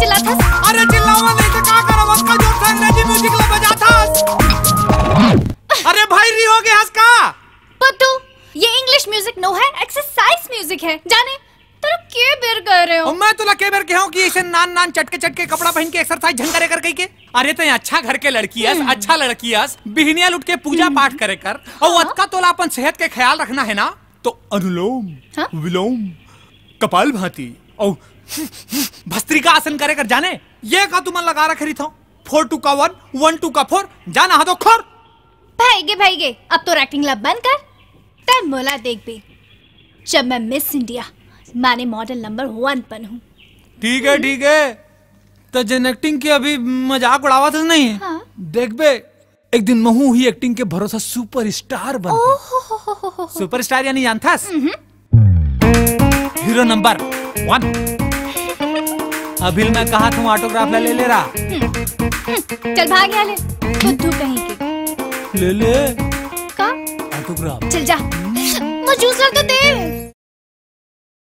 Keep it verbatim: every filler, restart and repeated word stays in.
चिल्लाथस? अरे चिल्लावा नहीं तो का करब, अतका जोर से अंग्रेजी music ला बजाथस। अरे भाई, री हो गे हस का? पत्तू, ये English music नो है, exercise music है। जाने, तोला के बेर कहे रहेंव? अउ मैं तोला के बेर कहेंव कि अइसे नान नान चटके चटके कपड़ा पहिन के exercise झन करे कर कहिके? अरे तैं अच्छा घर के लड़की अस, हम्म। अच्छा लड़की अस, बिहनिया ल उठ के पूजा हम्म। पाठ करे कर, अउ हाँ। अतका तोला अपन सेहत के ख्याल रखना हे ना, तो अनुलोम, हाँ? विलोम, कपालभाति, अउ भस्त्रिका आसन करे कर जाने, ये का तुमन लगा रखे रहिथव? Four two का one, one two का four, जाना हा तो खोर। भाई गे, भाई गे, अब तोर acting ला बंद कर, तैं मोला देखबे। जब मैं Miss India, माने model number one बनहूँ। ठीक है, ठीक है, त जेन acting के अभी मजाक उड़ावत हस नहीं, हाँ। देखबे, एक दिन महू ही acting के भरोसा superstar बनहूँ। ओहो हो हो हो हो। Superstar यानी जानथस? हम्म। Hero number one। अभी मैं कहा तुम autograph ला ले ले रहा। हम्म। चल भाग यहाँ ले, बुद्धू कहीं के। ले ले। का? Autograph। चल जा, मोर juice ला तो दे।